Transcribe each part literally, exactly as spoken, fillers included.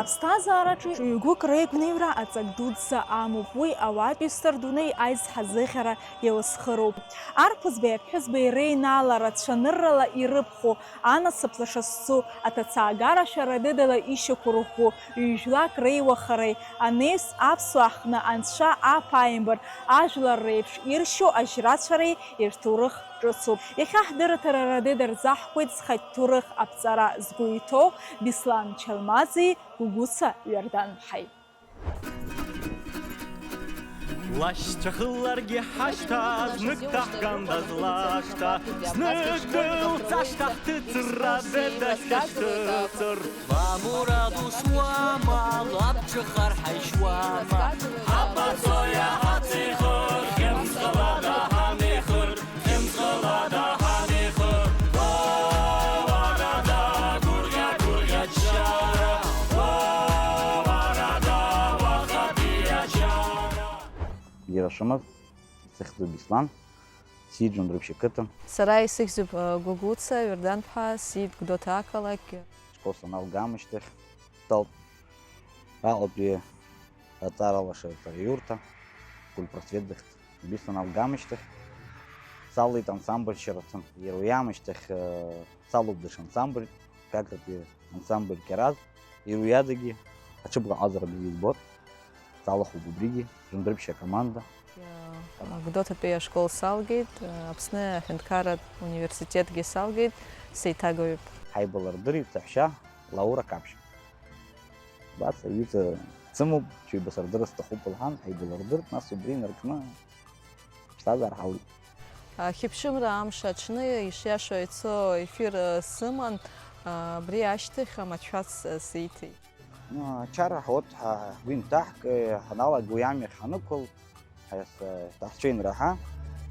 Аԥсҭазаараҿы ҩ-гәык реигәныҩра аҵак дуӡӡа амоуп, уи ауаатәыҩса рдунеи аизҳазыӷьара иалызхыроуп. Арԥызбеи аԥҳәызбеи реинаалара цәаныррала ирыԥхо, анасыԥ лаша зцу, аҭацаагара шәара дыдала ишьақәырӷәӷәо, ҩ-жәлак реиуахареи, анаҩс аԥсуаа ҳҟны анцәа аԥааимбар ажәлар реиԥш иршьо ажьрацәареи ирҭоурых ҿыцуп. Иахьа ҳдырраҭара радеида рзаҳкуеит зхатә ҭоурых аԥҵара згәы иҭоу Беслан Чалмазии Гәыгәыца Иордан-ԥҳаи. Лашьцәа хыларгьы ҳашьҭа, знык ҭаҳгандаз лашҭа, знык дылҵашҭа ҳҭыҵра, дыда шәа шәҭыҵыр. Ламура дусуама, лабҿыхар ҳаишьуама? Ҳабацо иаҳаҵихыр, хьымӡӷлада ҳанеихыр, хьымӡӷлада ҳанеихыр. Уа, уарада, гәырӷьа-гәырӷьа џьшьара, уа, уарада, уахатәи ачара. Иара шәымаз, сыхьӡуп Беслан, сиит Џьондырԥшь ақыҭан. Сара исыхьӡуп, э, Гәыгәыца Иордан-ԥҳа, сиит Гәдоуҭа ақалақь. Ашкол саналга аамышьҭахь, Тал-, Аҟәатәи аҵаралашаратә аиурҭа, культпросвет ахь. Убри саналга аамышьҭахь, салеит ансамбль Шьараҭын. Иара уи аамышьҭахь, э, салоуп даҽа ансамбль, Гагратәи ансамбль Кьараз. Иара уиадагьы аҽыбӷаҟазара бзиа избоит. Салахәуп убригьы, Џьондырԥшь акоманда. Гәдоуҭатәи ашкол салгеит, Аԥсны аҳәынҭқарратә университетгьы салгеит, сеиҭагаҩуп. Ҳаибалырдырит саҳәшьа Лаура Каԥшь. Убас аҩыза дсымоуп, ҽеибасырдырыр сҭахуп лҳәан, ҳаибалырдырт, нас убри инаркны ҳԥсҭазаара ҳалгеит. Ахьыԥшымра амш аҽны, ишиашоу ицо ефир, э, сыман, э, абри ашьҭахь амаҭшәац, э, сиҭеит. Ачара ҳауеит, ҳа ҳгәы инҭаҳк, э, ҳаналага уи амҩахь ҳанықәыл, ҳаиас-, э, даҳцәеинраҳа,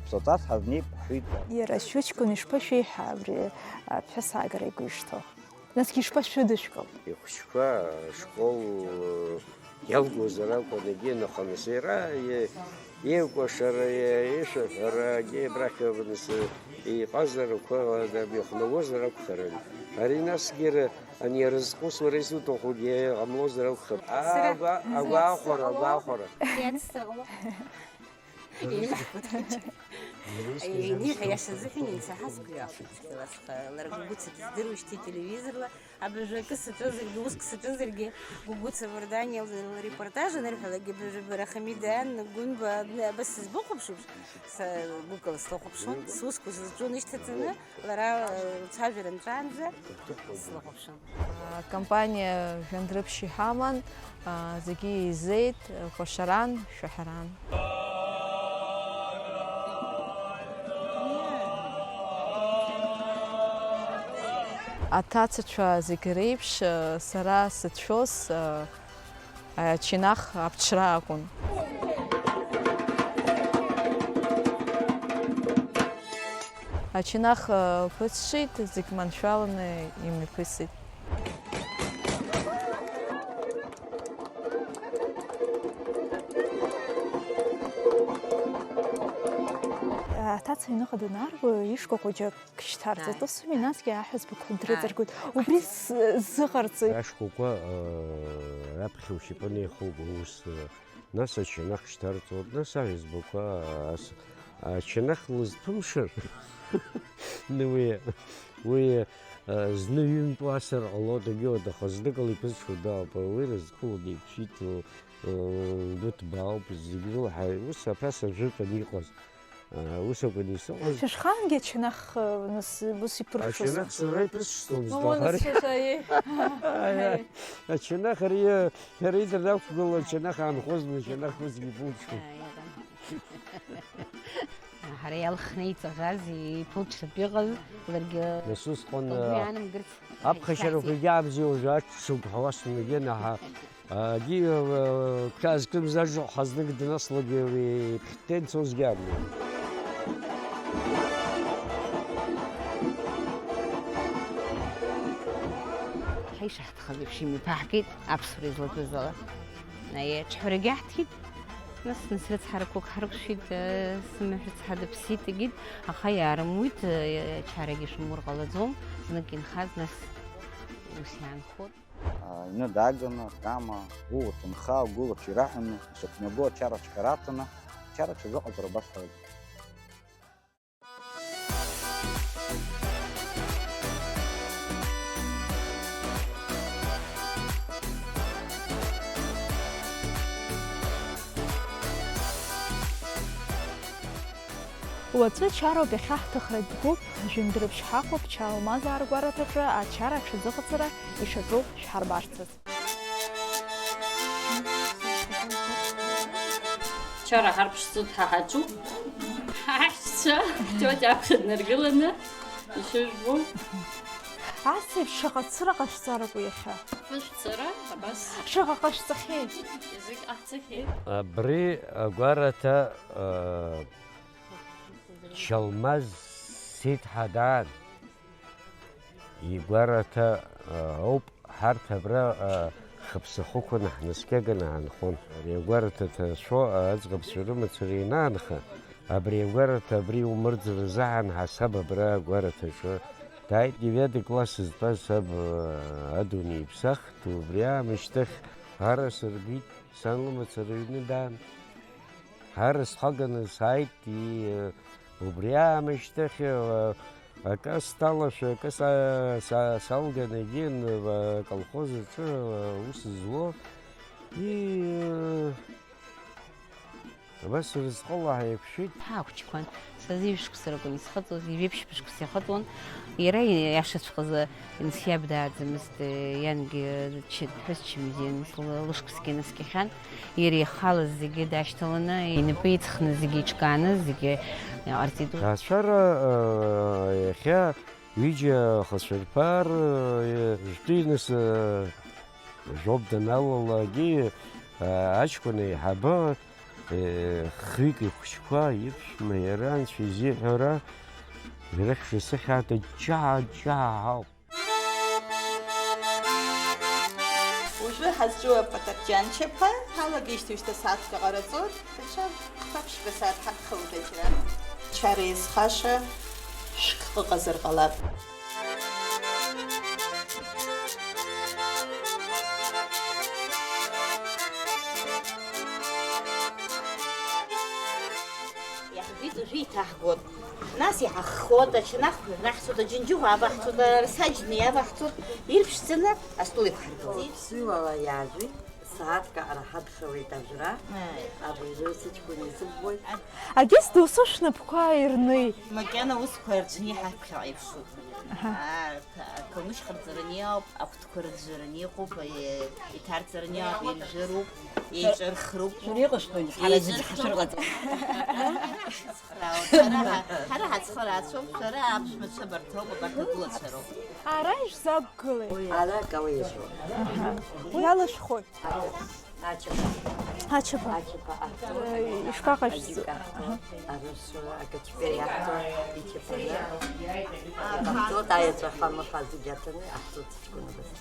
ԥсуаҵас ҳазнеип ҳҳәеит. Иара шәыҷкәын ишԥашәеиҳа абри, э, аԥҳәыс аагара игәы ишҭоу? Насгьы ишԥашәыдышәкыл? Ихәыҷқәа ашкол, э, иалгозар акәын, егьи нахамыс иара, е-, еикәашара, е-, ишәаҳәара, егьи абрахь, э, нас, э, иҟазарақәа, э, ихәлауазар акәхарын. Ари насгьы ра-, ани арызҟ ус уара изуҭахугьы ҟамлозар акәхап. Сара агәа-, агәахәара, агәахәара. Иацҵаҟло. Еилаҳкуеит. Ниҳәа иашазыҳәан еицаҳазгои ахәыҷқәа ласха, лара Гәыгәыца дыздыруеижьҭеи телевизорла, абыржәы акы саҿызаргьы, уск саҿызаргьы, Гәыгәыца Варданиа лрепортаж анырҳәалакгьы, абыржәы бара Хамида Ан, Гәынба, абас сызбыхәаԥшуп, са гәыкала слыхәаԥшуан, сусқәа сызҿу нышьҭаҵаны, лара, э, лцәажәара нҵәаанӡа слыхәаԥшуан. Акомпаниа жәандәрыԥшь иҳаман, зегьы еизеит, кәашаран, шәаҳәаран. Аҭацацәа зегь реиԥш, сара сыцәшәоз, ачинах аԥҽра акәын. Ачинах, э, ԥысҽит, зегь маншәаланы имҩаԥысит. Аҭаца аҩныҟа данаарго, ишкәа хәыҷык шьҭарҵоит. Ааи. Ус ауми, насгьы аҳәызбақәа дрыҵаргоит. Ааи. Убри з-, зыҟарҵои? Ашкәакәа, э, раԥхьа ушьапы анеихуго ус, э, Нас ачанах шьҭарҵоит, нас аҳәызбақәа ас-, ачанах лызԥымшар, уи, уи, а, зны ҩынтә уасыр ҟалоит, егьиуеит, аха зныкала иԥызшәо дауп, уи рызкыло деиқәшәеит, ы, ы, дыҭбаауп, зегь рыла ҳа-, ус аԥаса жәытәан иҟаз. Ус акәын исыҟаз. Шәышхаангьы ачанах, нас, ус иԥыршәоз? Ачанах сара иԥысшьӡомызт, Мамоу, аха нас ари шәаша, аиеи. Ачанах ари, иара идыр дақәгыло, ачанах аанхозма, ачанах усгьы иԥылҵәон. Ҳара иалхны иҵаӷаз, иԥылҵәартә иҟаз, ларгьы Нас усҟан, лгәы а, иаанамгарц аԥхашьарақәа ҳаицәажәеит. Егьаамзи уажәы аҽцәоуп ҳәа уасҳәон, егьанаҳа Егьи, э, гәҭа зқәымз аџьныҟәҳәа знык днаслогьы уи иԥхьтәы ицозгьы амҩан. Ҳаишаҳҭхаз еиԥш имҩаԥаҳгеит аԥсуара излатәыз ала. Аиеи, аҿҳәарагьы аҳҭеит, нас, нас рыцҳарақәак ҳарықәшәеит, э, сымаҳә рыцҳа дыԥсит, егьит, аха иаарымуит, э, ачарагьы шәымур ҟалаӡом, знык инхаз, нас ус иаанхоит. Аҩны дааганы, кама, уа уҭынха, угәылацәа ираҳәаны, ишақәнаго ачара цәгьа раҭаны, ачара ҽазыҟаҵара убас ҳәа. Уаҵәы чароуп иахьаҳҭахратә гәыԥ, жәындәрыԥшь ҳахәап, Чалмазаа ргәараҭаҿы ачара аҽазыҟаҵара ишаҿу шәҳарбарцаз. Чара ҳарԥшӡоит, ҳа ҳаҿуп. Ҳаҳәшьцәа, ҳтиотиа аԥхьа днаргыланы, ишыжәбо. Ас еиԥш шаҟа цыра ҟашәҵаракәу иахьа? Фышә цыра, абас. Шаҟа ҟашәҵахьеи? Зегь ҟаҳҵахьеит. Абри агәараҭа, э, Чалмаз Сеидҳа даан. Игәараҭа, э, ауп. Ҳарҭ абра, а, хыԥсы хықәкны ҳнаскьаганы ҳаанхон. Ари агәараҭа ҭацәу аӡӷабцәа рымацара ианаанха, абри агәараҭа абри иумырӡыр азыҳәан ҳасаб абра агәараҭаҿы дааит. Девиатый класс зтәаз саб, а, адунеи иԥсахт, убри аамышьҭахь ара сырбеит, сан лымацара аҩны даан. Ҳара схаганы сааит, и-, убри аамышьҭахь, э, акы сҭалашәа, акы са-, са-, салган, егьин, э, аколхоз аҿы, э, аус зуо, и-, э, абас рызҟыла ҳаиқәшәеит. Ҳахәҷқәан, са зежә шықәса ракәын исхыҵуаз, ҩажәи ԥшьба шықәса ихыҵуан, иара иашаҵәҟьаз. Нас иаб дааӡамызт, иангьы чы-, ԥҳәыс чымазаҩын, лышықәсгьы наскьахьан, иара ихала зегьы дашьҭаланы, инапы иҵхны зегьы иҿкааны, зегьы иҟарҵеит. Ацәара, э, иахьа ҩыџьа ахацәа рԥар, э, жәтәи нас, э, жәоуп даналалакгьы, э, аҷкәын еиҳабы, э, хҩык ихәыҷқәа иԥшәма иара анцәа изиҳәара, ирыхьша сыхьаада ҷаа-ҷаа ауп. Уажәы ҳазҿу апатарџьанчаԥа ҳалагеижьҭеи шьҭа сааҭк ҟараҵоит, даҽа хԥа-ԥшьба сааҭ ҳагхауеит аџьра. Чара иазхаша шәкы ыҟазар ҟалап. Иаҳбеит, уажәы еиҭаҳгоит. Нас иҳаххот, ачанахқәа раҳцот, аџьынџьыхәа аваҳҵот, арсаџьны иаваҳҵот, ирԥшӡаны астол иқәҳаргылеит. Сыҩуала иаажәит, сааҭк аҟара ҳадхалеит ажәра, ааи, абыржәы сыҷкәын исыббоит. Агьыс досу шәнапқәа ирнеи. Макьана усқәа рҽны иҳаԥхьаҟа иԥшуп. Аҳа. Аа, ақалмышь ҟарҵараны иҟоуп, ахәҭқәа рыӡәӡәараны иҟоуп, е-, иҭарҵараны иҟоуп, еижәыроуп, еиҿырхроуп. Шәара иҟашәҵои, ҳара зегьы ҳашәырҟаҵа. Ҳара, ҳара ҳацхыраацәоуп, шәара аԥшәмацәа абарҭ ауп, абарҭ агәылацәа роуп. Ара ишәзақәгылеи? Ара акалеижьуа. Аҳа. Уи иалышәхоит? Ачаԥа. Ачаԥа. Ачаԥа аҳҭо. Э, ишԥаҟашәҵо? Аџьыка аҳҭо. Аҳа. Арушәа, акаҷбеи аҳҭо, ичаԥаны. Иҟаҳҵоит, аеҵәа хамаха зегьы аҭаны иҟаҳҵоит.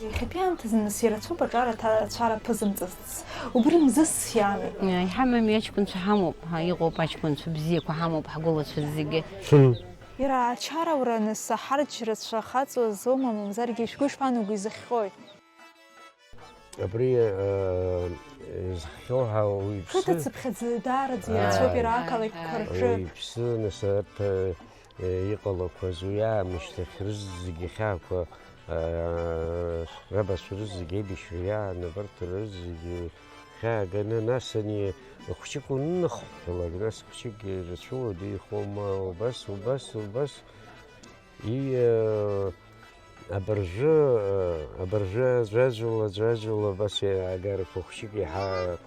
Иахьатәи аамҭазы нас ирацәоуп аҿар аҭа-, ацәара ԥызымҵыцц. Убри мзызс иами. Иҳамами, аҷкәынцәа ҳамоуп, ҳа, иҟоуп аҷкәынцәа бзиақәа ҳамоуп, ҳгәылацәа зегьы. Хм. Иара ачараура нас аҳарџь рацәа хаҵоу азоума, мамзаргьы шәгәы ишԥанаго, изыхҟьои? Абри, э, изыхҟьо ҳәа уаҩԥсы. Қыҭа цыԥхьаӡа даараӡа, аа, ирацәоуп иара ақалақьқәа рҿы. Уаҩԥсы, нас, арҭ, э, иҟалақәаз уи аамышьҭахь рызегьы ахьаақәа, аа, рабацәа рызегьы аибашьра иаан, абарҭ рызегьы хьааганы, нас ани хәҷык уныхҳәалак, нас хәҷык ирацәоу дихоума, убас, убас, убас. И, э, абыржәы, э, абыржәы аӡәаӡәала, аӡәаӡәала абас агарақәа хәҷык иаҳа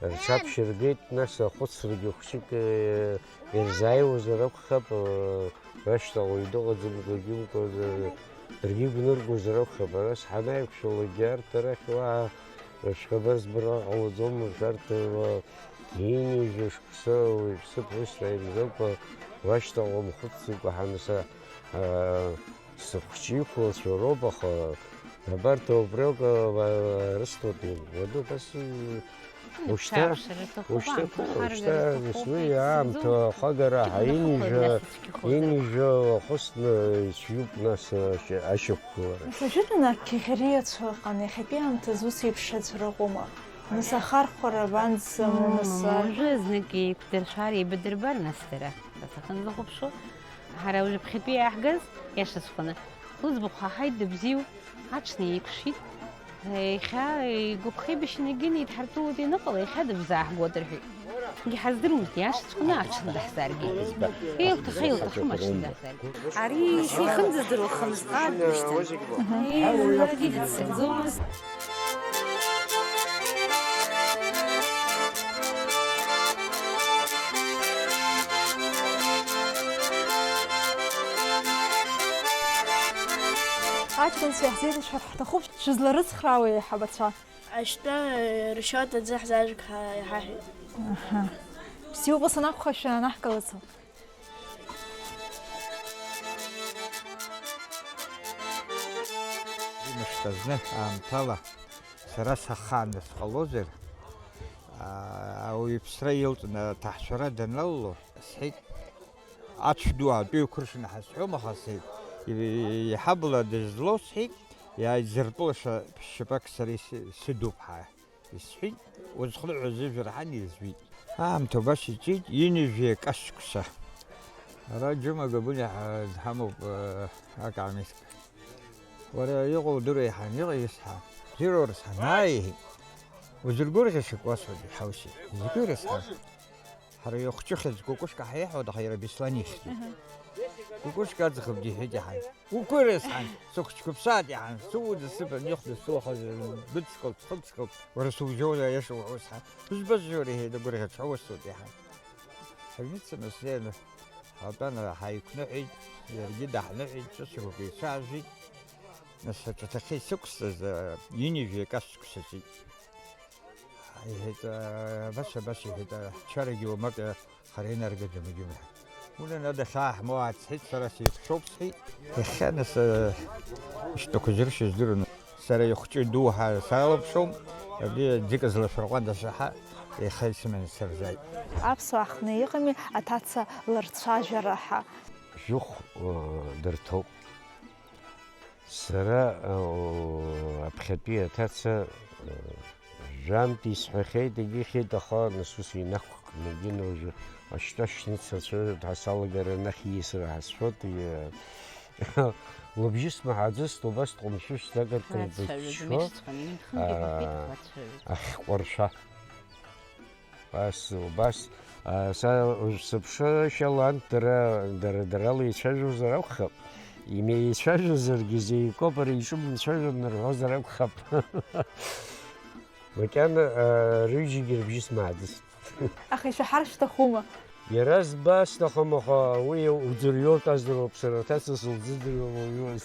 рҽаԥшьыргеит, нас ахәыцрагьы хәҷык, э, ирзааиуазар акәхап, э, рашьҭахь уаҩ дыҟаӡамкәа, џьымкәа, э, даргьы игәныргозар акәхап, ара ҳанаиқәшәалакгьы арҭ арахь уаҳа рыҽхабар збара ҟалаӡом, шәарҭ, э, ҩынҩажәа шықәса уаҩԥсы ԥҳәысра имгакәа, уашьҭахь умхәыцӡакәа ҳанаса, э, Сыхәҷы иқәлацәа роуп, аха абарҭ убриоуп, а, а, рыстәатәи. Уаду убас, м, Ушьҭа, ушьҭа, ушьҭа, нас уи аамҭа ахагара ҳаинижьа, инижьа уахысны ицәгьоуп нас ашьа-, ашьақәгылара. Нас ажәытәан ақьаӷьариацәа ыҟан, иахьатәи аамҭазы ус еиԥш аӡә рыҟоума? Нас ахархәара абанӡаму, нас? Мм, уажәы знык еиқәдыршәар, еибадырбар, нас дара рацәаханы захәаԥшуа. Ҳара уажәы ԥхьатәи иааҳгаз, иашаҵәҟьаны, лыӡбахә ҳаҳаит, дыбзиоуп, аҽны еиқәшәеит. Иахьа игәаԥхеибашьаны егьины идҳартәылоит ианыҟала, иахьа дыбзааҳгоит рҳәеит. Егьҳаздыруамызт, иашаҵәҟьаны аҽны даҳзааргеит. Илҭахы, илҭахым аҽны даҳзааргеит. Ари сихынӡаздыруа хымзҟа дышьҭан. Аҳа. Еи, саргьы дыццакӡомызт. Аҷкәынцәа иаҳзеиӷьасшьар ҳҭахуп, шәызларыцхраауеи, аиҳабацәа? Ашьтәа, э, ршьоит аӡы ҳзаажәг ҳа-, иҳаҳәеит. Аҳа. Бзиоуп, ус анакәха, шәанаҳгалаӡом. Имышьҭазны аамҭала сара сахааны сҟалозар, аа, ауаҩԥсра илҵны аҭаҳцәара даналало, сҳәеит, ацә ду аатәы иқәыршәны ҳазҳәом, аха сҳәеит, и-, иҳабла дызлоу, сҳәеит, иааидзыртәылаша ԥшьшьапык сара ис-, сыдуп ҳәа. Исҳәеит, узхныҳәыз ыжәра ҳан изҩит. Аамҭа убас иҵит, ҩынҩажәи акы шықәса. Ара Џьума Габуниа ҳа-, дҳамоуп, э, акаамеҭк. Уара иҟоу удыруеи ҳан, иҟоу исҳәа. Бзиара уара сҳәа, ааи, иҳәеит. Узыргәырӷьашьа акы уасҳәоит, иҳауси. Изакәи рысҳәа? Ҳара иахәҷыхьыз кәыкәышка ҳаиҳәоит, аха иара Беслан ихьӡуп. Аҳа. Кәыкәышка аӡӷаб диҳәеит иҳан. Уқәырыс ҳан, сыхәыҷқәа ԥсаат иҳан, сыуаӡа сыԥан, ихәда сыуахаз, дыцкылт, схыцкылт. Уара субжьоула аиаша уҳәоз ҳан. Збаз жьора иҳәеит, агәырӷьаҿ ҳаусоуп иҳан. Ҳаҩныҵҟа нас ҳнеины ҳатәан, ҳаиқәныҳәеит, иаргьы даҳныҳәеит, ҿыцқәак еицәажәеит. Нас аҿаҭахьы исықәсҵаз, ҩынҩажәи акы ашықәс аҵит. Иҳәеит, абас, абас, иҳәеит, ачарагьы уамак хара инаргаӡом, егьимҳәа. Унан адахьы ааҳмоу ааҵ сҳәеит, сара сеиқәшәоуп сҳәеит. Иахьа нас, ишьтәақәа зыршьыз здыруан. Сара ихәҷы ду ҳәа салаԥшуам, абри ӡык злашәырҟәанда саҳа, иахьа исыманы сырзааит. Аԥсуаа ҳҟны иҟами аҭаца лырцәажәара ҳәа. Жәохә, э, дырҭоуп. Сара, э, аԥхьатәи аҭаца, э, жәантә исҳәахьеит, егьихьеит, аха нас ус инақәкны егьин уажәы ашьтәа шьныца ацәажәоит ҳәа салагар анахь ииасра ҳазшәоит, иа-, лыбжьы смаҳаӡыст, убас дҟәымшәышәӡа акыркыр дыччо, аа, ахьҟәаршәа. Убас, убас, а, са уажә сыԥшышьала анҭ дара, дара, дарала еицәажәозар акәхап, имеицәажәозаргьы зеикоуп, ара иҿымеицәажәон рҳәозар акәхап. Макьана, а, рҩыџьагьы рыбжьы смаадыст. Аха ишәаҳар шәҭахума? Иара збасҭахым, аха уи уӡырҩуа дтәазароуп, сара аҭаца сылзыӡырҩуам, уаҩы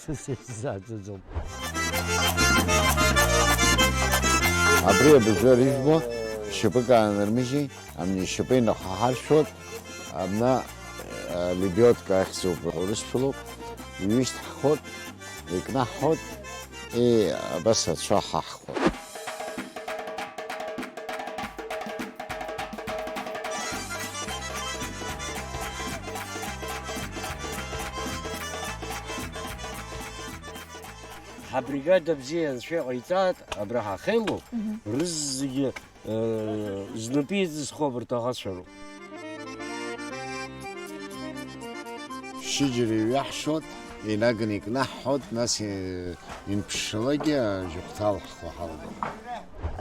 сзааӡаӡом. Абри абызшәа рыжәбо шьапык аанырмыжьи, амни шьапы инахаҳаршәуеит, абна, э, лебедка ахьӡуп, урысшәалоуп, иҩышьҭ ҳхоит, икнаҳҳоит, и абас ацәа ҳаҳхуеит. Ҳабригада бзиа анцәа иҟаиҵааит, абра ҳахьеилоу, мгм, рызегьы, э, знапы иҵызхуа абарҭ аӷацәа роуп. Шьыџьара иҩаҳшоит, инаганы икнаҳҳоит, нас, э, имԥшшалакгьы, э, жьыхәҭала ҳхы ҳалгоит.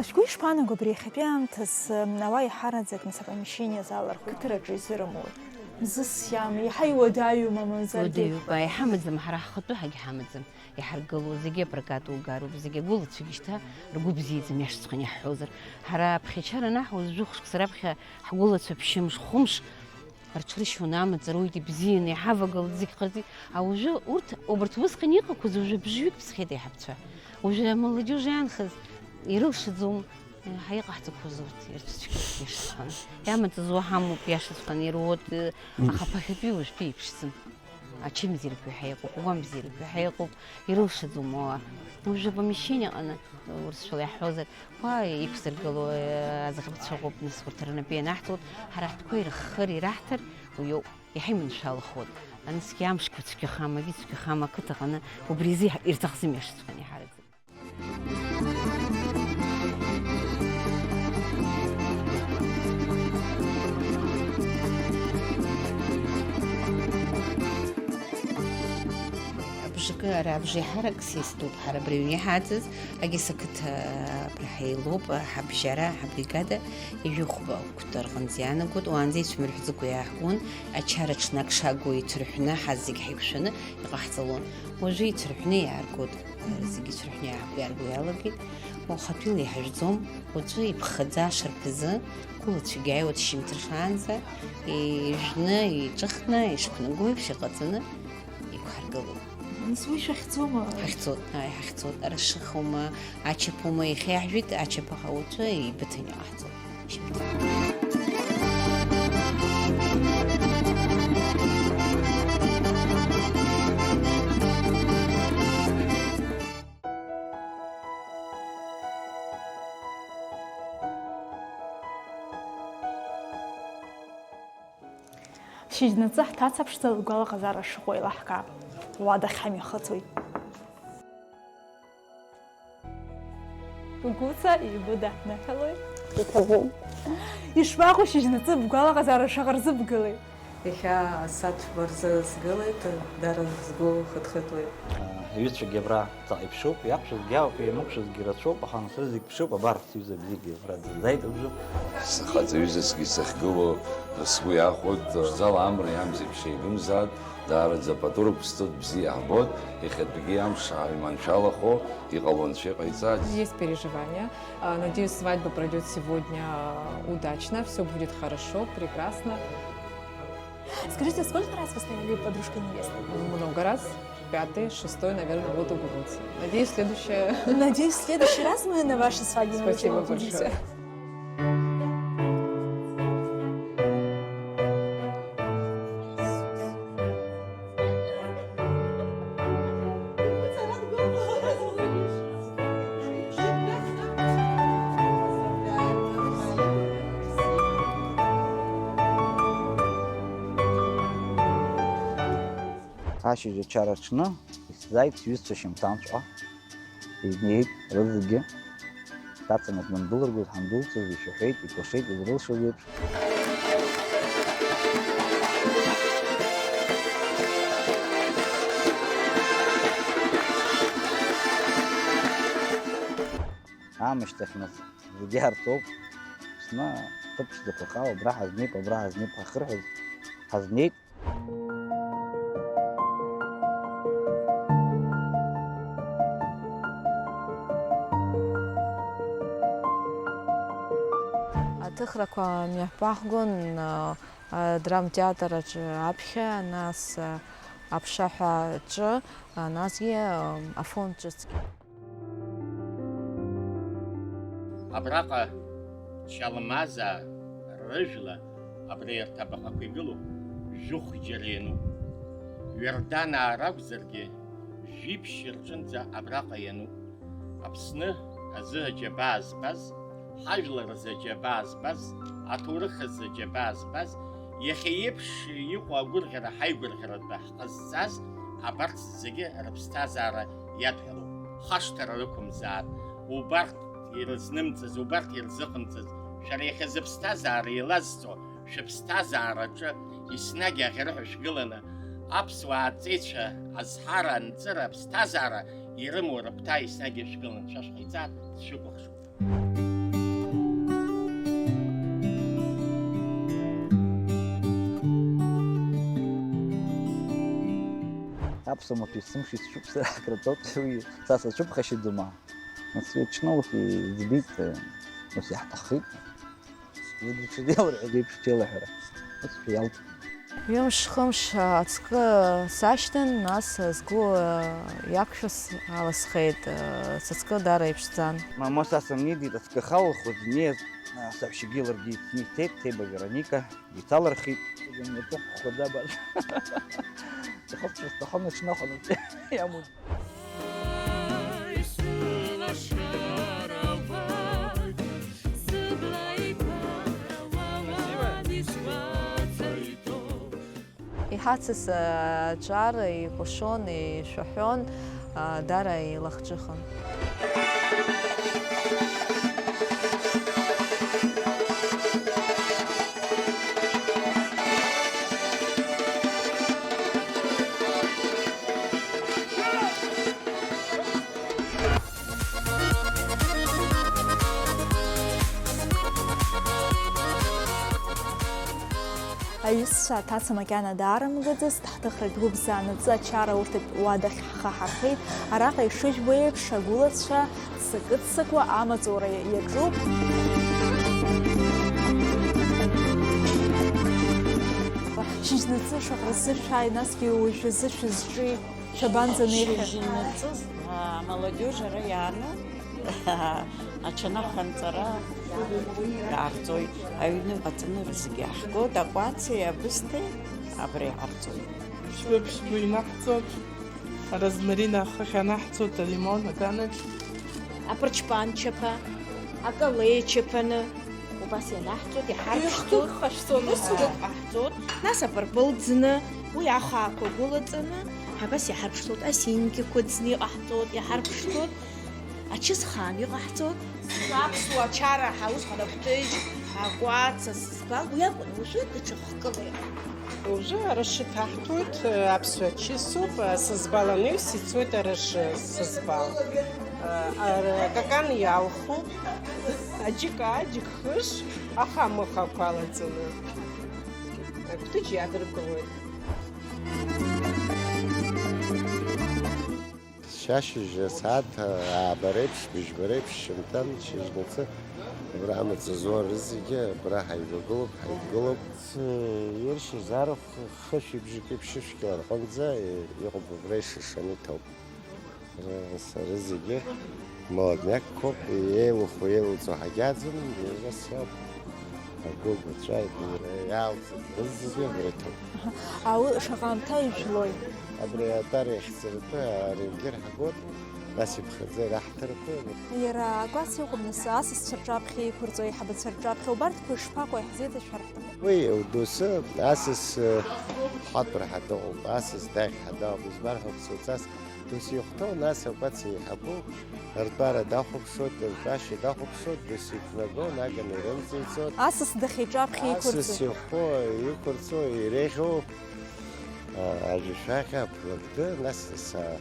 Шәгәы ишԥаанаго абри иахьатәи аамҭазы, э, ауаа иҳараӡак, нас, апомещение залархәит, қыҭараҿы изырымуит? Мзызс иам-, иаҳа иуадаҩума, мамзаргьы? Уадаҩуп, аиҳа амаӡам, ҳара ҳхатәы ҳагьҳамаӡам. Иҳаргыло зегьы апрокат угароуп, зегьы агәылацәагьы шьҭа ргәы бзиаӡам, иашаҵәҟьаны иаҳҳәозар. Ҳара аԥхьачара анаҳуаз жәохә шықәса раԥхьа ҳгәылацәа ԥшьымш, хәымш рҽрышьуан, амаҵ руит, ибзианы иҳавагылт, зегь ҟарҵеит. А уажәы урҭ, убарҭ убысҟан иҟақәаз уажәы бжаҩык ԥсхеит аиҳабцәа. Уажәы амолодежь иаанхаз ирылшаӡом, ҳа иҟаҳҵақәоз урҭ ирцәцәгьоуп, иашаҵәҟьаны. Иамаҵыз уаҳамоуп, иашаҵәҟьаны ируот, аха ԥахьатәи уажәтәи иԥшӡам. Ачымзирқәа ҳәа иҟоуп, агәамзирқәа ҳәа иҟоуп, ирылшаӡом уа. Уажәы апомешьчение аҟны, урысшәала иаҳҳәозар, уа иқәзыргыло, э, аӡӷабцәа ыҟоуп, нас урҭ рнапы ианаҳҵоит, ҳара ҳтәқәа ирыххыр, ираҳҭар, уиоуп, иҳаиманшәалахоит. Насгьы амшқәа цәгьахама, вицәгьахама ақыҭаҟны убри азы иаҳ-, ирҭахӡам иашаҵәҟьаны иҳараӡак. Абжакы ара абжеиҳарак сеиступ, ҳара абри аҩны иҳаӡаз, Агьыс ақыҭа абра ҳаилоуп, ҳабжьара, ҳабригада, ҩажәихәба қәҭа рҟынӡа иаанагоит, уаанӡа ицәмырҳәӡакәа иааҳгон, ачара ҽнак шагу иҭырҳәны, ҳазегь ҳаиқәшәаны иҟаҳҵалон. Уажәы иҭырҳәны иааргоит, зегьы ицәырҳәны иааг-, иаарго иалагеит. Уахатәила иҳажәӡом, уаҵәы иԥхаӡа ашарԥазы, қәылацәагьы ааиуеит шьымҭ ршаанӡа, ижәны, иҿыхны, ишықәнаго еиԥш иҟаҵаны иқәҳаргылоит. Нас уи шәахьӡома? Ҳахьӡоит, ааи, ҳахьӡоит. Ара шыхоума, ачаԥоума, иахьа иаҳжәит, ачаԥаха уаҵәы ибыҭаны иҟаҳҵоит. Шьыжьнаҵы ҳҭаца ԥшӡа лгәалаҟазаара шыҟоу еилаҳкаап. Уа дахьҳамҩахыҵуеит. Гәыца игәы даҳныҳәалоит. Иҭабуп. Ишԥаҟоу шьыжьнаҵы бгәалаҟазаара шаҟа рзыбгылеи? Иахьа асааҭ жәба рзы сгылеит, дара сгәы хыҭхыҭуеит. Иҩызцәагьы абра ҵаҟа иԥшуп, иақәшәазгьы ауп, еимыкәшазгьы рацәоуп, аха нас рызегь ԥшуп, абар, сҩыза бзиагьы абра дыззааит абжоуп. Схаҵаҩызасгьы сахьгылоу сгәы иахәоит, ԥшӡала амреи амзеи ԥшеибымзааит, даараӡа пату рықәсҵоит, бзиа ҳбоит, иахьатәигьы амш ааиманшәалахо иҟало Анцәа иҟаиҵааит. Есть переживания. А, надеюсь, свадьба пройдёт сегодня, а, удачно, всё будет хорошо, прекрасно. Скажите, сколько раз вы стали подружкой невесты? Много раз. Пятый, шестой, наверное, вот угу. Надеюсь, следующая. Надеюсь, в следующий раз мы на вашей свадьбе, Спасибо, увидимся. Большое. Ашьыжь ачара аҽны исзааит сҩызцәа шьамҭанҵәҟьа. Инеит рызегьы. Ҭаца нас дандәылыргоз ҳандәылҵыз ишәаҳәеит, икәашеит изрылшоз еиԥш. Аамышьҭахь нас зегьы аарҵоуп. Аԥсны ҭыԥ ԥшӡақәа рхала абра ҳазнеип, абра ҳазнеип ҳахырҳәоз ҳазнеит. Аҭыхрақәа мҩаԥаҳгон, а, адрамтеатр аҿы аԥхьа, нас, а, аԥшаҳәа аҿы, а, насгьы, а, афон ҿыцгьы. Абраҟа Чалмазаа рыжәла абри арҭ абаҟақәа игылоу жәохә џьара иануп. Ҩарданаа ракәзаргьы, жәиԥшь рҿынӡа абраҟа иануп. Аԥсны азы аџьабаа збаз, ҳажәлар рзы аџьабаа збаз, аҭоурых азы аџьабаа збаз, иахьа еиԥш иҟоу агәырӷьара ҳаигәырӷьаратәы ҳҟазҵаз, абарҭ зегьы рыԥсҭазаара иадҳәалоуп. Хашҭра рықәымзаат, убарҭ ирызнымҵыз, убарҭ ирзыҟамҵаз, шәара иахьазы ԥсҭазаара еилазҵо, шәыԥсҭазаараҿы еснагь аӷьараҳәа шәгыланы, аԥсуаа аҵеицәа азҳара анҵыра аԥсҭазаара ирымоу рыгәҭа еснагь шәгыланы, шәа шәҟаиҵар, сшәыкәыхшоуп. Аԥсуа маҭәа есымша исцәуп сара, акраҵоит уи, са сацәыԥхашьаӡом, аа. Нас уи аҽны ус иӡбеит, ус иаҳҭаххеит. Зегьы ҽазеилырҟьоз еиԥш ҽеилаҳәара. Ус ҳәа иалҵит. Ҩымш-хымш ацкы сашьҭан, нас сгәы иақәшәаз аласхеит, сыҵкы даара иԥшӡан. Мамоу са сымнеидит ацкы халахо днеиз, саҳәшьагьы ларгьы ицны ицеит, Ҭеба Вероника, ицалырхит. Иҵыхәхәаӡа абас. Схәыцуа сҭахын аҽны аханатә иамуит. Иҳацыз аҿар еикәашон, еишәаҳәон, дара еилахҿыхын. Аҩызцәа, аҭаца макьана даарымгаӡацт, ҳҭыхратә гәыԥ заанаҵы ачара урҭатә уадахь ҳхы ҳархеит. Араҟа ишыжәбо еиԥш, агәылацәа ццакы-ццакуа амаҵура иаҿуп. Шьыжьнаҵы шаҟа рзы шәааи, насгьы уажәазы шәызҿи? Шәабанӡанеихьеи? Шьыжьнаҵы, а, амолодиожь ара иааны, ачанаханҵара иаарҵоит. Аҩны аҵанура зегьы иаҳгоит, акәаци, абысҭеи абра иаарҵоит. Шәыԥшьба инаҳҵоит, арозмарин ахыхь анаҳҵоит, алимон аганахь. Апырчпан чаԥа, акалеи чаԥаны. Убас ианаҳҵоит, иҳарԥшӡоит, ихкык ҟаҳҵоит, нас апырпыл ӡны, уи ахаақәа гәылаҵаны, абас иҳарԥшӡоит, асинкьақәа ӡны иҟаҳҵоит, иҳарԥшӡоит, ачысхаан иҟаҳҵоит. Аԥсуа ачара ҳаус ҳанақәҭыжь, акәац, асызбал, уи акәын, уажәы даҽа хкыла иҟан. Уажәы арашьы ҭаҳҭәоит, аԥсуа чысуп, асызбал анаҩс ицоит арашьы, сызбал. Ара-, акакан иалхуп, аџьыка аџьык хыш, ахамыхақәа алаҵаны. Акәтыџь иадыркылоит. Шьашьыжь асааҭ ааба реиԥш, быжьба реиԥш, шьынтәан, шьыжьнаҵы, абра амаҵ зуа рызегьы абра ҳаивагылоуп, ҳаидгылоуп. Иршьыз арахә хышәи бжаки ԥшьышәкьала рҟынӡа иҟоуп, абра ишышаны иҭоуп. Сара зегьы молодняк-қәоуп, еилыхо, еилыҵуа ҳагьаӡам, иара сиоуп. Агәыгәацәа, иара иаалҵыз зегьы абра иҭоуп. Ауи шаҟа аамҭа ижәлои? Абри атәара иахьӡаратәы аревгьы рҳагоит, нас иԥхаӡа ираҳҭаратәы. Иара акәац иҟоуп, нас, асасцәа рҿаԥхьа иқәырҵо, аиҳабацәа рҿаԥхьа, убарҭқәа ишԥаҟоу, иаҳзеиҭашәҳәар ҳҭахуп. Уи доусы асас, э, ҳәатәра ҳәа дыҟоуп, асас даӷь ҳәа дыҟоуп, избан ҳәа уцуцас. Досу ихәҭоу, нас акәац еиҳабу, ртәара дахәаԥшуеит, ртәашьа дахәаԥшуеит, досу иқәнаго, наганы ирымҵеиҵоит. Асас дахьиҿаԥхьа иқәырҵоит. Асас ихәы иқәырҵо, иреиӷьу, а, ажәашәаҟьа, аԥлакды, нас, нас, а,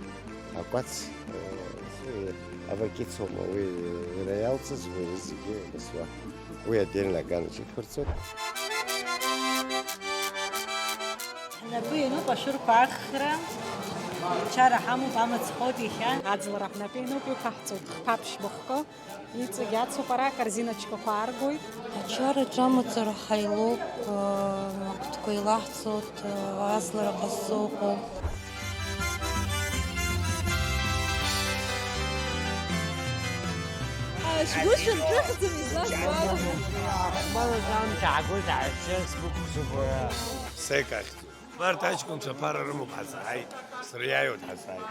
акәац, а, авакицоума, уи иара иалҵыз, уи зегьы, нас уа, уи отдельно аганаҿ иқәырҵоит. Ҳнапы иануп ашәырқәа ахра, чара ҳамоуп, амаҵ хоуп иахьа. Аӡлара ҳнапы иануп, иқәаҳҵоит хԥа ԥшьба хкы, иҵегь ацуп ара, акорзиночкақәа ааргоит. Ачараҿы амацара ҳаилоуп, ақәҭқәа еилаҳҵоит, аӡлара ҟазҵо ыҟоуп. Шәгәы шәырҿыхӡам, изласҳәо ала. Сек ахьӡуп. Убарҭ аҷкәынцәа аԥара рымоуп, ҳазааит. Сыриааиуеит, ҳазааит.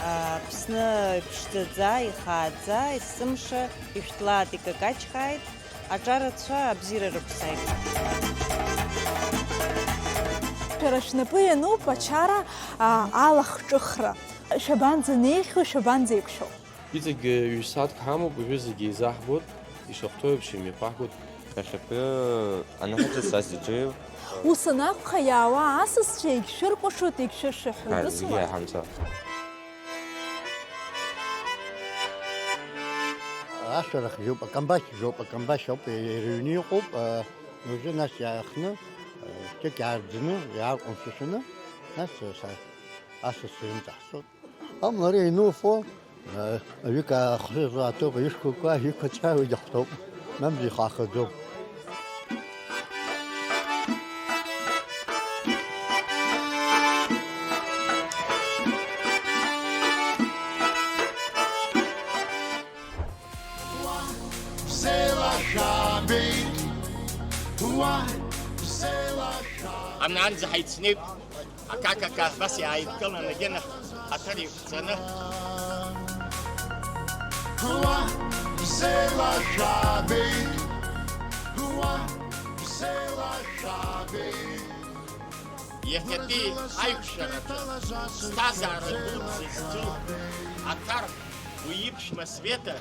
Аԥсны иԥшӡаӡа, ихааӡа, есымша ишәҭлаат, икакаҷхааит. Аҿарацәа абзиара рықәзааит. Шәара шәнапы иануп ачара, а, алахҿыхра. Шәабанӡанеихьоу, шәабанӡеиқәшәо? Иҵегь ҩ-сааҭк ҳамоуп, уажәы зегьы еизаҳгоит, ишахәҭоу еиԥш имҩаԥаҳгоит. Иахьатәи аныҳәаҿа са сиҿы. Ус анакәха, иаауа асасцәа егьшәыркәашоит, егьшәышәыҳәоит. Ус зегьы уаҳа? Иаҳамҭа. Ашәарах жәоуп, акамбашь жәоуп, акамбашь ауп, рыҩны иҟоуп, уажәы нас иаахтны, ҷык иаарӡны, иаарҟәымшәышәаны, нас са асас срымҵаҳсоит. Амала ари иануфо, аҩык ахы аҭоуп, аҩышәқәа, аҩык ацәа уигьы ҳҭоуп, мамзар ихы ахаӡом. Амнаанӡа ҳаицнеит, акакака, абас иааидкыланы, гьана ҳаҭыр иқәҵаны. Уа, бзиала шәаабеит! Уа, бзиала шәаабеит! Иахьатәи аиқәшараҿы ԥсҭазаара дуӡӡа зду Аҭар уи иԥшәма Света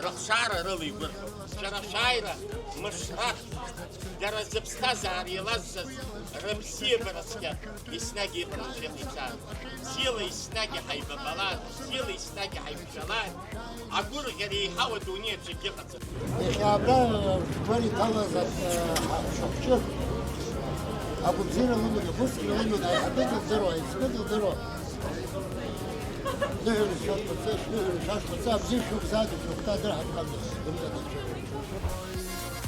рыхшара рыла игәырӷьоуп. Шәара шәааира мышрақә, дара зыԥсҭазаара еилазҵаз рыбзиабара цқьа еснагь иҟанаҵ иҟаиҵааит. Бзиала еснагь иҳаибабалааит, бзиала еснагь иҳаиқәшәалааит. Агәырӷьара еиҳау адунеи аҿы егьыҟаӡам. Иахьа абра жәбар иҭалаз, а, ҳа-, ҳшьапҿы агәабзиара лыман, агәыцқьара лыман, аиҳабы дылдыруа, аиҵбы дылдыруа. Ныҳәа рышәшәа шәҟаҵа, шәныҳәа рышәшәа шәҟаҵа, абзиа шәықәзааӡа, шәыхәҭа адырҳаҭ ҟамлеит, дымҵадыршәа.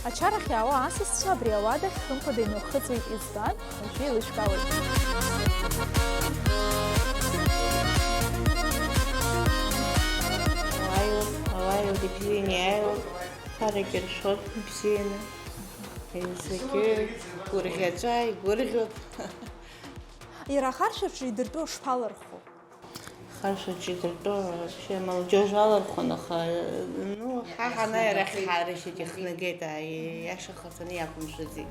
Ачарахь иаауа асасцәа абри ауадахь хымԥада инеихыҵуеит, избан? Уажәы еилышәкаауеит. Ауаҩуп, ауаҩуп, ибзианы иааиуеит, харагьы ршоит ибзианы. Зегьы гәырӷьаҵәа игәырӷьоит. Иара ахаршә аҿы идыртәо шԥалырху? Харшәаҿы идыртәо вообще молодежь алархәын, аха, ну, ҳа ҳанааи арахь ҳарыжьит, ихнагеит, аиаша хырҵәаны иақәымшәаӡеит.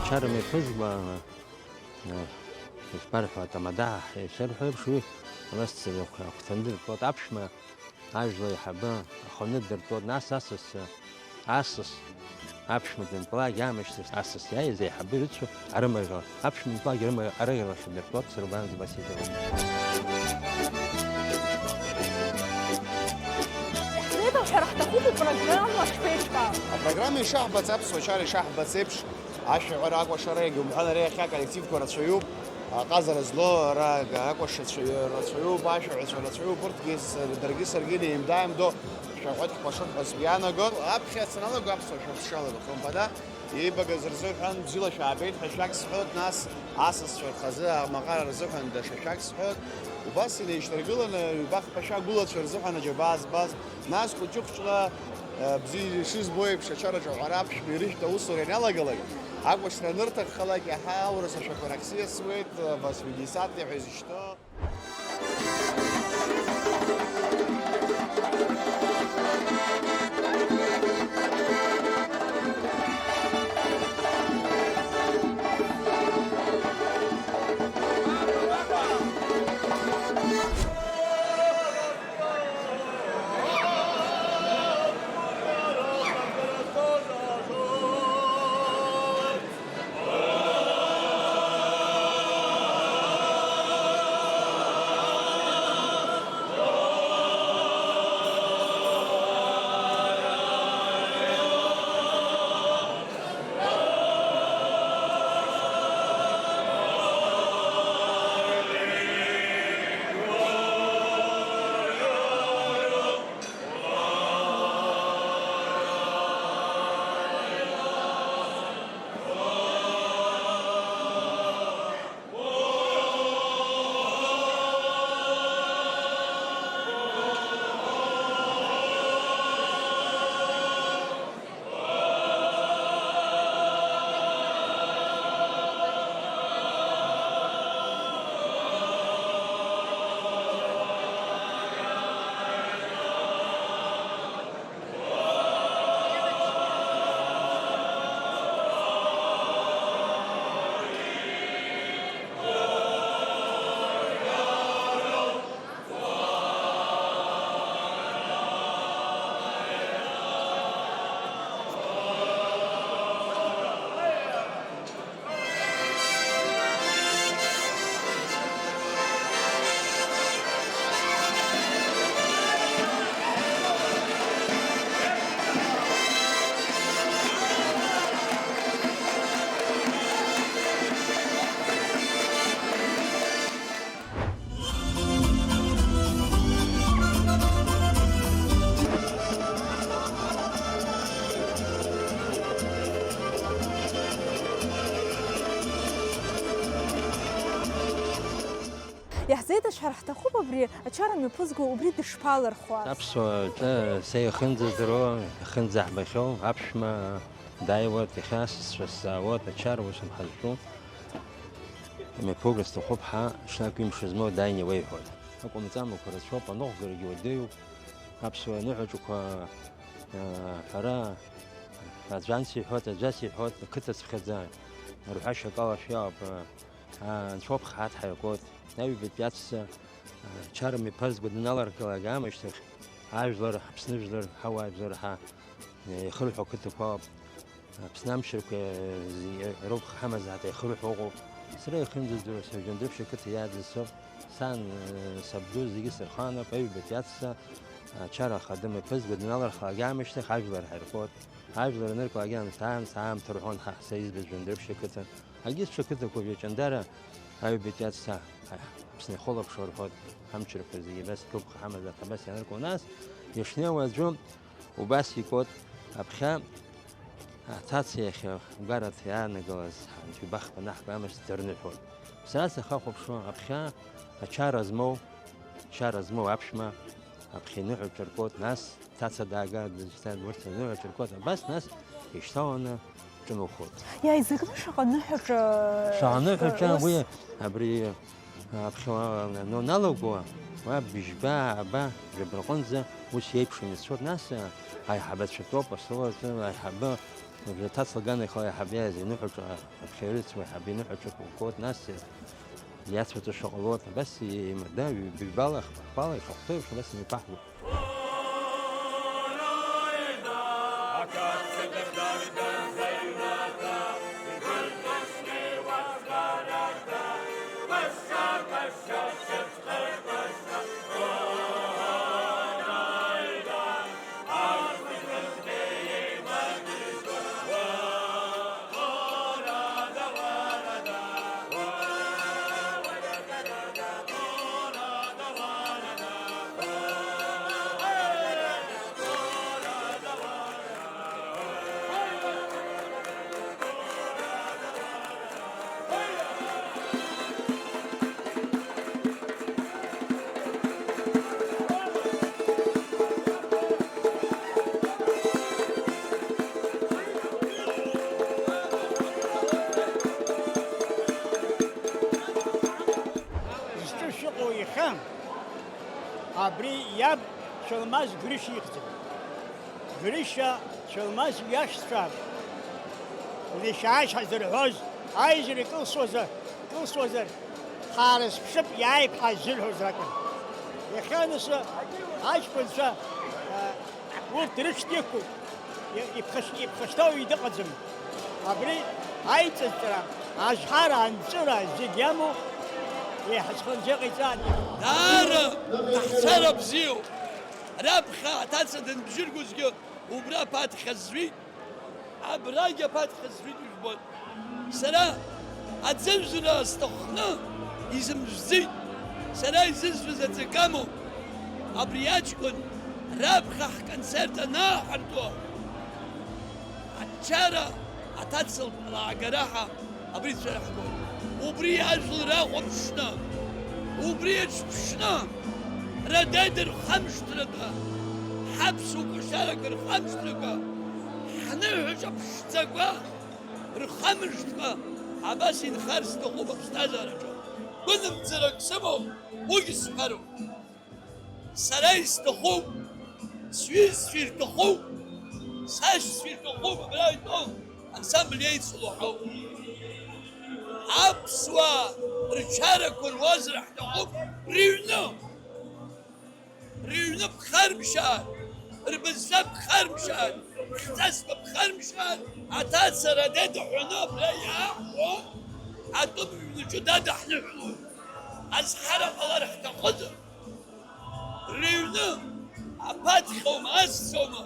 Ачара мҩаԥызгуа, э, ишԥарҳәо, атамада ишырҳәо еиԥш, уи абас агәҭаны дыртәоит аԥшәма. Ажәла аиҳабы аханы дыртәоуп, нас асас, асас аԥшәма дантәалак аамышьҭахь асас иааиз аиҳабы ирыцу арымаҩра, аԥшәма дантәалак ирыма-, арыӷьарахь дыртәоуп, сыргәаанӡа абас иҟалеит. Иҳзеиҭауҳәар ҳҭахуп упрограмма шԥеиԥшаау. Апрограмма ишаҳбац, аԥсуа чара ишаҳбац еиԥш, ашәаҳәара, акәашара, иагьа умҳәан, ара иахьа аколлективқәа рацәаҩуп, аҟазара злоу ара акәашацәа рацәаҩуп, ашәаҳәацәа рацәаҩуп, урҭгьы с-, даргьы саргьы неимда-ааимдо ҳшәаҳәоит, ҳкәашоит ҳәа сгәы иаанагоит. Аԥхьа саналага, аԥсуа шәахәа сшалага, хымԥада, еибагаз рзыҳәан бзиала шәаабеит ҳәа шәак сҳәоит, нас асасцәа рхазы амаҟара рзыҳәан даҽа шәак сҳәоит. Убас инеишьҭаргыланы ҩба-хԥа шәа гәылацәа рзыҳәан аџьабаа збаз, нас хәыҷы-хәыҷла, э, бзиа ишызбо еиԥш, ачараҿы аҳәара аԥшәма ирышәҭ аусура ианалагалак, акәашара анырҭаххалак, иаҳа аурыс ашәақәа рахь сиасуеит, э, восьмидесятые ҳәа изышьҭоу. Зеидашәҳәар ҳҭахуп абри ачара мҩаԥызго убри дышԥалырхуа. Аԥсуа ҿа са иахьынӡаздыруа, иахьынӡаҳбахьоу аԥшәма дааиуеит, иахьа асасцәа сзаауеит, ачара ус ҳазҿу. Имҩаԥугар сҭахуп ҳәа, ҽнак ҩымш змоу дааины иуеиҳәоит. Акәымҵамақәа рацәоуп, аныҟәгарагьы уадаҩуп. Аԥсуа аныҳәаҿақәа, а, ҳәара, аӡәанс иҳәоит, аӡәас иҳәоит, ақыҭацәхьаӡа рҳәашьа акалашәа иалоуп, а, анцәоуп хааҭ ҳаиргоит. Аҩбатәи аҵәца, а, чара мҩаԥазго даналаргалак аамышьҭахь, ажәлар, Аԥсны жәлар, ҳауаажәлар ҳа, а, ихырҳәо ақыҭақәа ауп. Аԥсны амчрақәа роуп ҳамазаата ихырҳәо ыҟоуп. Сара иахьынӡаздыруа сажәандырԥшь ақыҭа иааӡаз соуп. Сан, сабду зегьы сырхаануп, аҩбатәи аҵәца ачара ахада мҩаԥызго даналархалак аамышьҭахь ажәлар ҳаирхәоит. Ажәлар аныркалак аамҭа, аамҭа, аамҭа рҳәон ҳа, са избаз Жәандырԥшь ақыҭа. Агьыс ҽа қыҭақәа Ҩаҷандара аҩбатәи аҵәца Аԥсны ихылаԥшуа рҳәоит, ҳамчрақәа зегьы абас рыгәхьаа ҳамазаат абас ианырку, нас, ишнеиуа аӡәы убас икуеит, аԥхьа аҭаца иахьа гәараҭа иаанагалаз, ҳанҭ ҩбахԥа анаҳкуа амш дырныҳәоит. Сара сахахәаԥшуа, аԥхьа ачара змоу, чара змоу аԥшәма аԥхьа иныҳәаҿа ркуеит, нас Ҭаца даагар дызцан, урҭ аныҳәаҿа ркуеит, абас нас ишьҭаланы ҿынухоит. Иааизакны шаҟа ныҳәаҿа, шаҟа ныҳәаҿа ус уи абри, аԥхьа уа-, уа-, уаналаго, уа быжьба, ааба, жәаба рҟынӡа ус еиԥшын ицоит, нас аиҳабацәа тәоуп, асолоҭ аиҳабы, уажәы Ҭаца Лагана ихала аиҳабы иааиз иныҳәаҿа, аԥхьаҩрыцуа аиҳабы иныҳәаҿа ркуеит, нас иацәаҿы шаҟа лоуеит, абас еимырда, ҩбаҩбала, хԥа-хԥала, ишахәҭоу еиԥш, абас имҩаԥаҳгоит. Зҿы шыҟоу иахьа, абри иаб Шәылмаз Грышьа ихьӡын. Грышьа Шәылмаз иашьцәа, Грышьа ҳәа зырҳәоз, аизара кылсуазар, кылсуазар, ҳаарызԥшып, иааип ҳәа ззырҳәоз ракәын. Иахьа нас аҷкәынцәа, а, урҭ рыҽны иқәуп, иԥхашь-, иԥхашьҭоу уаҩ дыҟаӡам. Абри аиҵыҵра, азҳара, анҵыра зегь иамоу еиҳа зхынҳәы иҟаиҵааит. Даара даҳцара бзиоуп. Раԥхьа аҭаца данбжьыргозгьы убра аԥаҭхь азҩит, абрагь аԥаҭхь азҩит, ижәбоит. Сара аӡыжәра сҭахны изымжәӡеит. Сара изызҩыз аӡакы амоуп. Абри аҷкәын раԥхьа ҳконцерт анааҳартуа, ачара аҭацалт лаагараҳа абри цәырҳгоит. Убри ажәлар рахәаԥшны, убри еиҿԥшны, Радеда рхамышҭрақәа, ҳаԥсуа кәашарақәа рхамышҭрақәа, ҳныҳәаҿа ԥшӡақәа рхамышҭқәа абас инхар сҭахуп аԥсҭазаараҿы. Гәынамӡарак сымоуп, уигьы сҳәароуп. Сара исҭахуп, сҩызцәа ирҭахуп, сашьцәа ирҭахуп, абра итәоу ансамбль еицыло ҳауп. Аԥсуаа рчарақәа руазар ҳҭахуп, рыҩны, рыҩны ԥхармшьаар, рбызшәа ԥхармшьаар, хьҵасқәа ԥхармшьаар, аҭаца Радеда ҳәаны абра иаахәо атәым ҩнаҿы дадаҳныҳәалоит. Азҳара ҟалар ҳҭахызар, рыҩны аԥаҭхьоума, ассоума,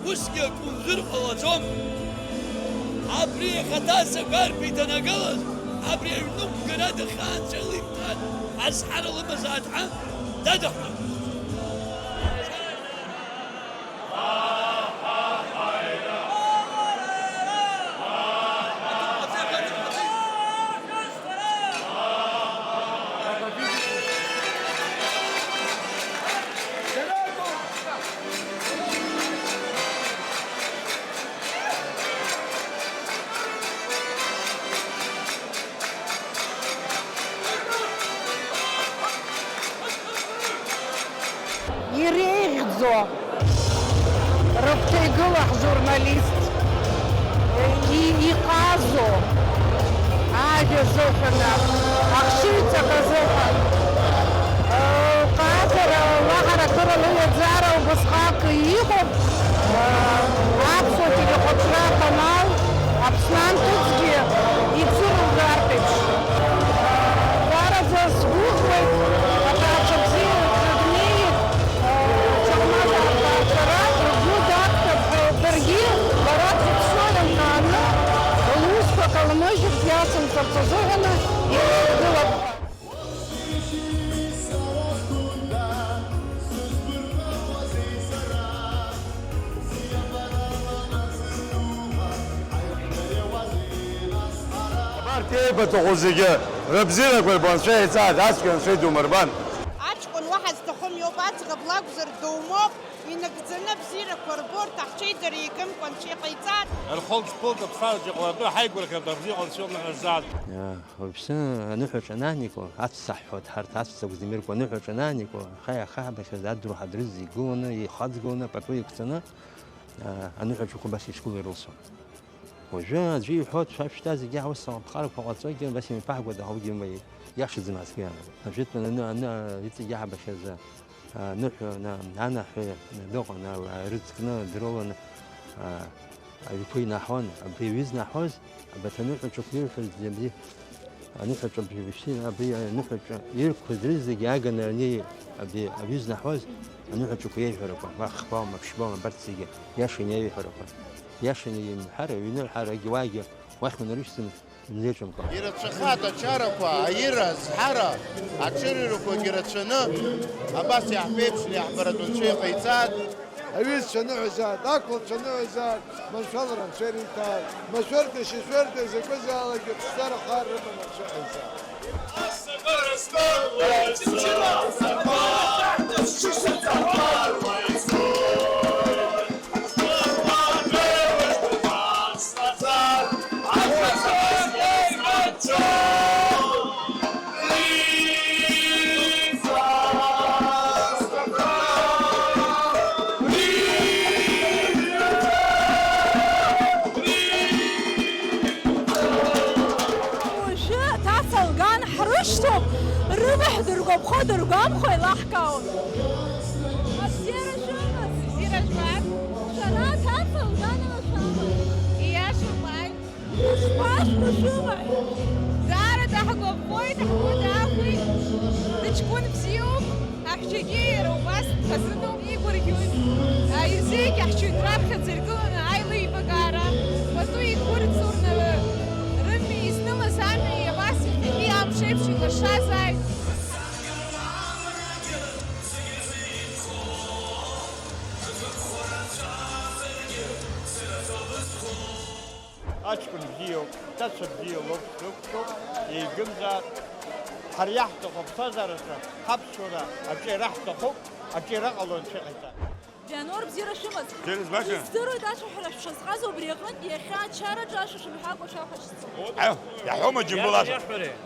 усгьы акрумжәыр ҟалаӡом. Абри ихаҭа Сакәарԥ иҭанагалаз, абри аҩны қәгара дахьаанҵәа илимҭан, азҳара лымазаат ҳәа дадаҳәон. Иреиӷьӡоу рыгәҭа игылоу ҳжурналист и-, иҟазоу ажәа азыҳәан, ахшыҩҵак азыҳәан, лҟазара, лаҳаракыра, лыҩаӡара убасҟак иҟоуп, аԥсуа телехәаԥшра аканал Аԥсны анҭыҵгьы ицәырылгартә еиԥш. Даараӡа сгәыӷуеит, аҭаацәа бзиа днеит, Чалмазаа рҭаацәара ргәы дақәтәап ҳәа, даргьы лара дзыԥсуа еилкааны, лусқәа каламыжьыртә иацылҵарц азыҳәаны илеидгылап ҳәа. Абарҭ еибаҭаху зегьы рыбзиарақәа рбо Анцәа иҳәааит, ацәгьа Анцәа идумырбан. Аҷкәын уаҳа зҭахым иоуп, аӡӷаб лакәзар думоуп, инагӡаны абзиарақәа рбо, рҭахцәеи дареи еигымкәа Анцәа иҟаиҵар. Рхы лҿԥылт аԥсҭазаҵә иҟалатәы ҳаигәырӷьартә абзиа ҟалҵо наҟ-наҟ. Уажәшьҭа аныҳәаҿа анааникыло, аҵәца ҳҳәоит ҳарҭ, аҵәца акәӡам ирку, аныҳәаҿа анааникыло, аха иахаҳбахьаз адруҳа дрызегь гыланы, ихаҵгыланы, пату иқәҵаны, аа, аныҳәаҿақәа убас ишгылоу ирылсуан. Уажәы аӡәы иҳәоит, шәа шәтәа зегьы аус аламԥхарақәа ҟаҵогьы, абас имҩаԥаҳгоит, аха уигьы ма иашаӡам аӡәгьы. Ажәытәан аны, аны, иҵегь иаҳбахьаз, аа, аныҳәа, на-, анаҳәа дыҟан, ала ирыцкны дрылан, аа, Аҩқәа инаҳауан, абри аҩы знаҳауаз, абарҭ аныҳәаҿақәа ирҳәоз, абри аныҳәаҿа абри, абри аныҳәаҿа ирқәыз рызегьы аганы ани абри аҩы знаҳауаз аныҳәаҿақәа иеиҳәарақәа, ма хбаума, ԥшьбаума, абарҭ зегьы иашаны иеиҳәарақәа. Иашаны имҳәар, аҩны ҳарагьы уаагьы уахь унарышьҭын, Ирацәахеит ачарақәа, аира, азҳара, аҽырҩрақәагьы рацәаны, абас иаҳԥеиԥшны иаҳбаратәы Анцәа иҟаиҵааит. Аҩызцәа ныҳәазааит, ақәлацәа ныҳәазааит, маншәалара Анцәа ириҭааит, машәырда, шьашәырда, изакәызаалакгьы ԥшӡара хар рыманы Анцәа иҟаиҵааит. Уажәы аҭаца лган ҳрышьҭоуп, рымаҳә дыргәаԥхо-дыргәамԥхо еилаҳкаауан. Абзиара шәымаз! Бзиара жәбап! Шәара аҭаца лганала шәамаз! Ииашоуп, ааи! Ишԥашәмашәымаҳә! Даара даҳгәаԥхоит, ҳгәы даахәеит. Дыҷкәын бзиоуп, аҳәшьагьы иара убас дхазыноуп, игәырӷьоит. Аизеигь аҳәшьаҩ раԥхьаӡа иргыланы аилибакаара пату иқәырҵон, рымҩа изнымыз амҩа абас иахьатәи амш еиԥш икашазааит. Аҷкәын бзиоуп, ҭацәа бзиа лоуп, срықәшәоуп, еигымзаап. Ҳара иаҳҭаху аԥсҭазаараҿы ҳаԥсуара аҿиара ҳҭахуп, аҿиара ҟало Анцәа иҟаиҵааит. Вианор, бзиара шәымаз! Бзиара збаша! Издыруеит ацәаҳәара шәшазҟаз, убри аҟынтә иахьа ачараҿы ашәа шәымҳәакәа шәахәаԥшӡом. Ааи, иаҳәома, Џьамбул, ашәа?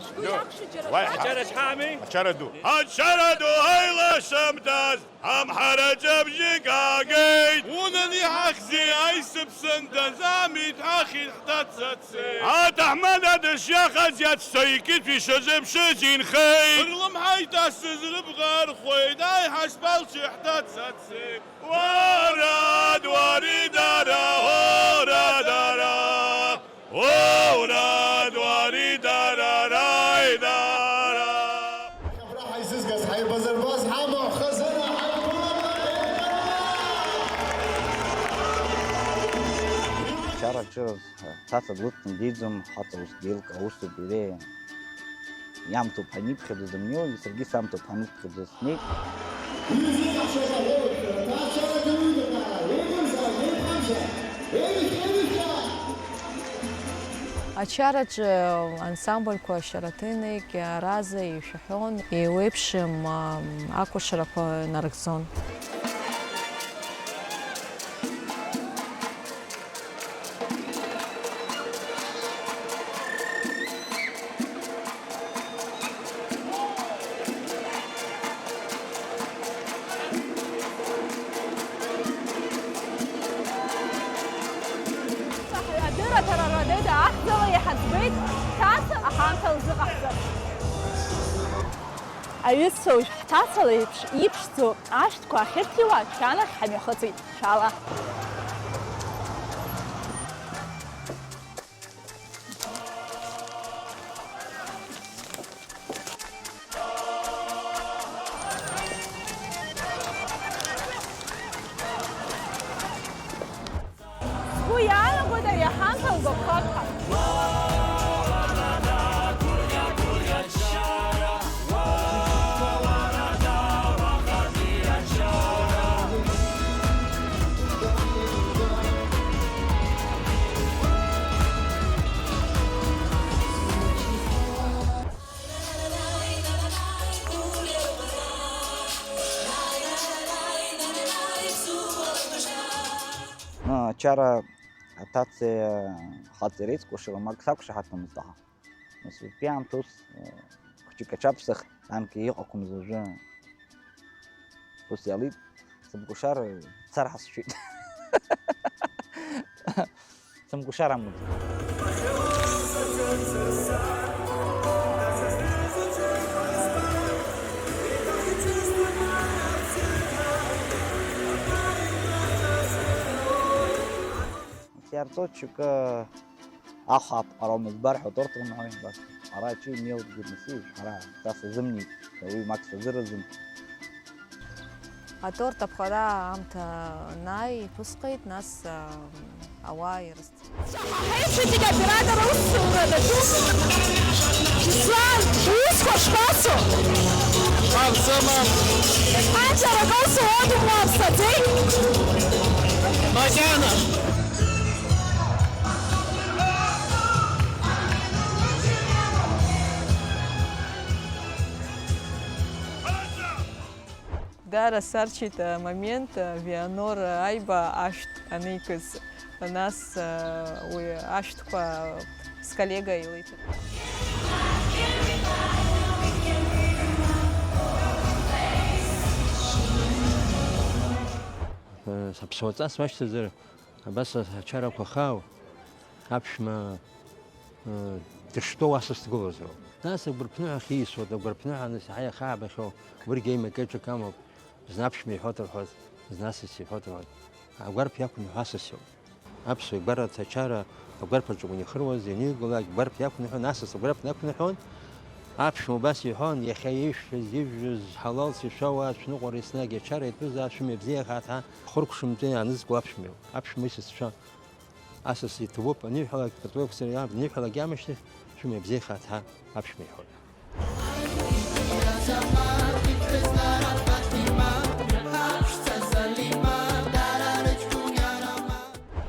Шәгәы иақәшәо џьара. Уаи, ачара ҳа-, ачара ду. Ачара ду аилашамҭаз! Амҳараҿы абжьык аагеит. Унан иҳахьзеи аисыԥсындаз амит ҳахьит ҳҭацацеи. Аҭаҳмада дышиахаз иацәцо икит ишазыԥшыз инхеит. Рлымҳа иҭасыз рыбӷа архәеит, аиҳа шԥалшеи ҳҭацацеи. Уара, дуари, дара, ора, дара. Оура, дуари, дара, раи, дара. Абра ҳаизызгаз, ҳаибазырбаз ҳамахазына ҳаиқәланы. Ачараҿы ҭаца длыдҵны диӡом, ҳаҵа ус деилкаа усуп иреиа. Иамҭоуп ҳаниԥхьаӡоз дымнеиуагьы, саргьы самҭоуп ҳаныԥхьаӡоз снеит. Ачараҿы ансамбльқәа Шьараҭынеи Кьаразеи ишәаҳәон, еиуеиԥшым, ам, акәашарақәа нарыгӡон. Аамҭа лзыҟаҳҵап. Аҩызцәа, уажә ҳҭаца леиԥш иԥшӡоу ашәҭқәа ахьырҭиуа адәқьанахь ҳамҩахыҵит. Шәаала! Сгәы иаанагоит ари аҳамҭа лгәаԥхап ҳәа. Ачара аҭацеи ахаҵеи реицкәашара мак сақәшаҳаҭымызт, аха нас ҩбатәи аамҭа ус, э, хәыҷык аҽаԥсахт, анкьа иҟақәамыз уажәы ус иалит, сымгәышар цар ҳасшьит. Сымгәышар амуӡеит. Иарҵоит шьоукы ахәаап ҟароума, избар ҳәа аторт рымҳәои, бас. Ара аҿы имеилдгьы насыжь, ара са сазымнеит, уи мак сазыразым. Аторт аԥҟара аамҭа анааи, иԥысҟеит, нас, а, ауаа ирысҭеит. Ҳаиԥшьатәи аоператор аусура даҿуп. Беслан, уусқәа шԥацо? Ҟамҵама. Аҷарак аусура удумуа аԥсаӡеи? Макьана. Дара сарчеит амомент, Вианор Аиба ашәҭ аникыз, нас, уи ашәҭқәа сколлега илиҭеит. Саԥсуаҵас уашьҭазар, абас ачарақәа хаау, аԥшәма, ы, дыштәоу асас дгылозароуп. Нас агәарԥныҳәа ахьиасуа, агәарԥныҳәа аныс иаҳа иахаабахьоу, уигьы еимакы-еиҿакы амоуп, зны аԥшәма иҳәоит рҳәоит, зны асас иҳәоит рҳәоит. Агәарԥ иақәныҳәо асас иоуп. Аԥсуа игәараҭа ачара агәарԥ аҿы уанихыруаз, ианыҩгылак, агәарԥ иақәныҳәон, асас агәарԥ днақәныҳәон. Аԥшәма убас иҳәон, иахьа ишәҳәаз, ижәжәыз, ҳалалс ишәауа, шәныҟәара еснагь ачара иатәызаап, шәымҩа бзиахааит ҳәа, хыркәшамтәы иаанызкыло аԥшәмеиуп. Аԥшәма исасцәа. Асас иҭабуп, аныҳәалак, патуеиқәҵара иааб-, аныҳәалак иамышьҭахь, шәымҩа бзиахааит ҳәа аԥшәма иҳәоит.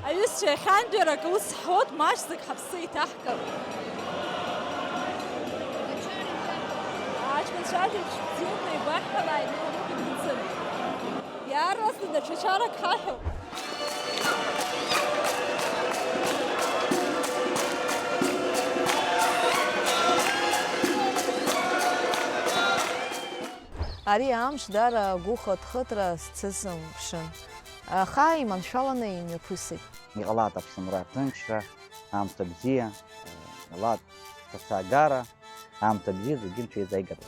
Аҩызцәа, иахьантәи арак аус ҳҳәоит, маҷӡак ҳаԥсы еиҭаҳкып. Аҷкәынцәа ажәабжь бзианы игәаҳҳәалааит, иаарласны даҽа чарак ҳаҳәоуп. Ари амш дара гәыхыҭхыҭра сцысымԥшын, аха иманшәаланы имҩаԥысит. Иҟалааит аԥсынра, аҭынчра, аамҭа бзиа, иҟалааит аԥсаагара. Аамҭа бзиа, зегьы рҽеизеигартә.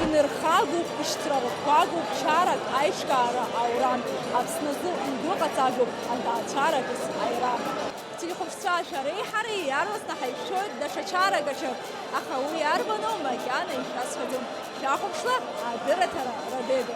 Инырхагоуп, ишьҭра рыхәагоуп, чарак аиҿкаара аурам, Аԥсназы индәыҟаҵагоуп аҭаацәара ҿыц аира. Ҳтелехәаԥшцәа, шәареи ҳареи иаарласны ҳаишәшәоит даҽа чарак аҿы, аха уи иарбану макьана ишәасҳәаӡом. Шәахәаԥшла адырраҭара Радега.